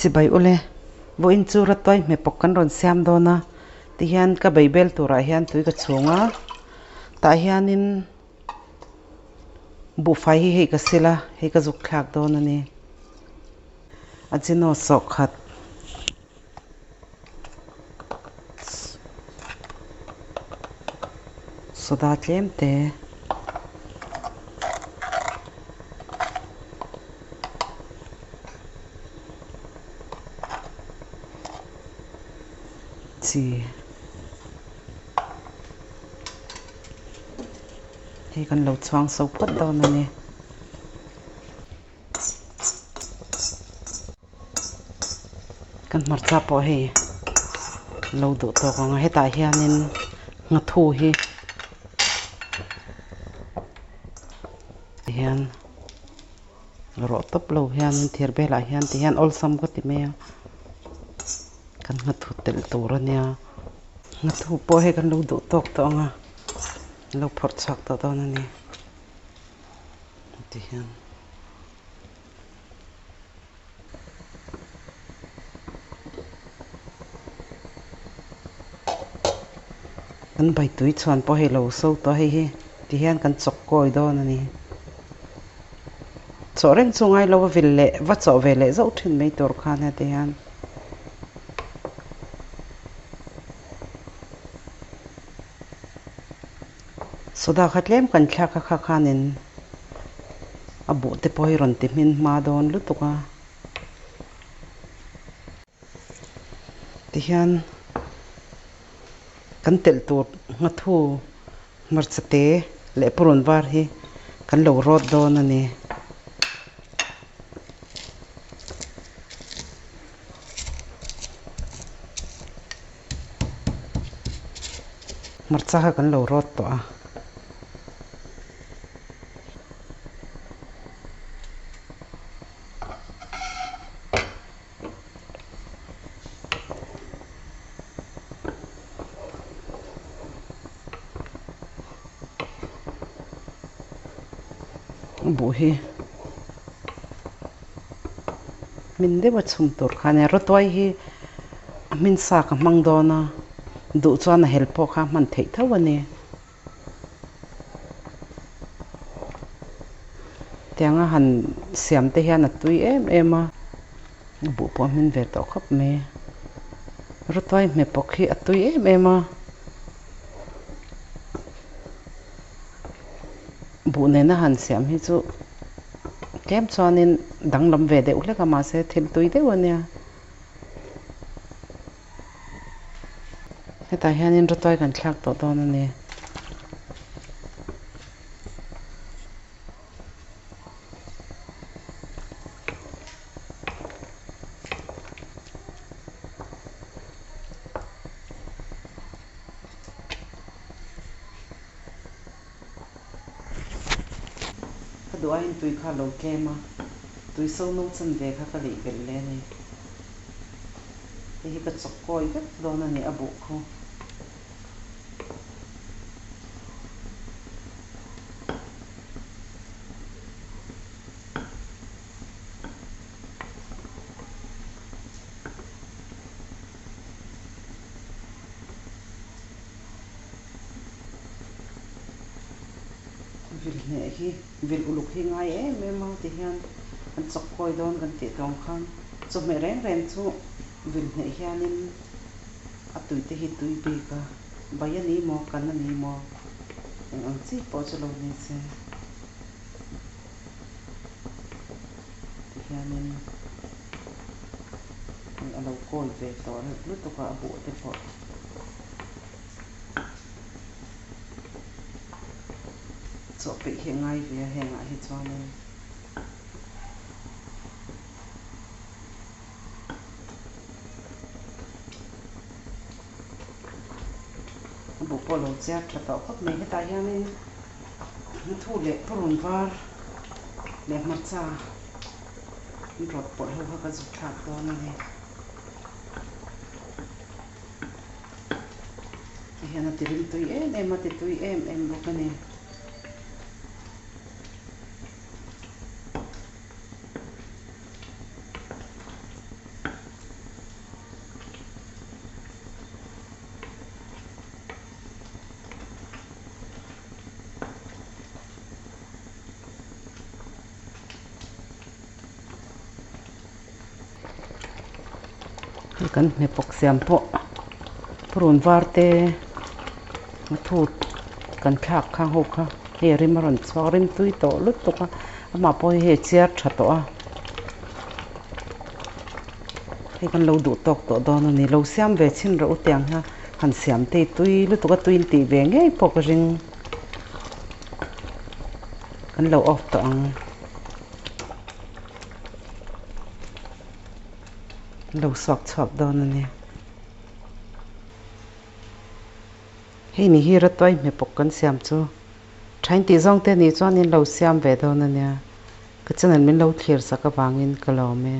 Chibai ule, vawiin chu ratuai hmepawk kan rawn siam dawn a, tihian ka beibel turah hian tui ka chhung a, tah hianin buhfai hi hei ka sil a, hei ka zuk thlak dawn a ni. Ajino sawhkhat. Soda tlem te. Chi. Hei kan lo chhuang so phawt dawn a ni. Kan hmarcha pawh hei lo duh tawk ang a hetah hianin nghathu hi tihian rawh tawp lo hianin thir velah hian tihian awlsam ka ti mai a kan nghathu telh tur a nia nghathu pawh hei kan lo duh tawk tawh ang a lo phawrh chhuak tawh dawn a ni tihian. Kan bai tui chhuan pawh hei lo so tawh hei hi ti hian kan chawk kawi dawn a ni. Chawh reng chu ngai lo a vil leh va chawh ve leh zauh thin mai tur khan heti hian. Soda kha tlem kan thlak a kha khanin a buh te pawh hi rawn ti hmin hma dawn lutuk a. Tihian kan telh tur nghathu hmarcha te leh purun var hi kan lo rawt dawn a ni. Hmarcha kha kan lo rawt tawh a. Buh hi hmin deuh a chhum tur kha a nia rawtuai hi a hmin sa ka hmang dawn a duh chuan a hel pawh kha a hman theih tho a ni. Tianga han siam te hian a tui em em a, buh pawh a hmin ve tawh khawp mai. Rawtuai hmepawk hi a tui em em a, buh nena han siam hi chu tlem chuanin danglam ve deuh hlek a mahse thil tui deuh a nia. Hetah hianin rawtuai kan thlak tawh dawn a ni. Ka duh aiin tui kha a lo tlem a, tui so no chan ve kha ka lei belh leh a ni. Hei hi ka chawk kawi vek dawn a ni a buh khu. Vil hneh hi vil uluk hi ngai em em a ti hian kan chawk kawi dawn kan tih tawng khan chawhmeh reng reng chu vil hneh hianin a tui te hi tui bik a, bai a ni maw kan a ni maw eng ang chi pawh chu lo ni se ti hianin a lo kawi ve tawh reuh lutuk a a buh te pawh. Chaw peih hi a ngai ve a hengah hi chuanin a buh pawh a lo chiar tha tawh khawp mai. Hetah hianin thu leh purun var leh hmarcha an rawt pawlh ho kha ka zut thlak dawn a ni. Ti hian a ti rim tui em em a ti tui em em bawk a ni. Kan hmepawk siam pawh purun var te nghathu kan thlak khang ho kha hei a rim a rawn chhuak rim tui tawh lutuk a amah pawh hi hei a chiar tha tawh a hei kan lo duh tawk tawh dawn a ni lo siam ve chhin rawh u tiang hian han siam te hi tui lutuk a tui in tih ve ngei pawh ka ring kan lo off tawh ang. Lo suak chhuak dawn a ni. Hei ni hi ratuai hmepawk kan siam chu thain tih zawng te nih chuan in lo siam ve dawn a nia. Ka channel min lo thlir sak avangin ka lawm e.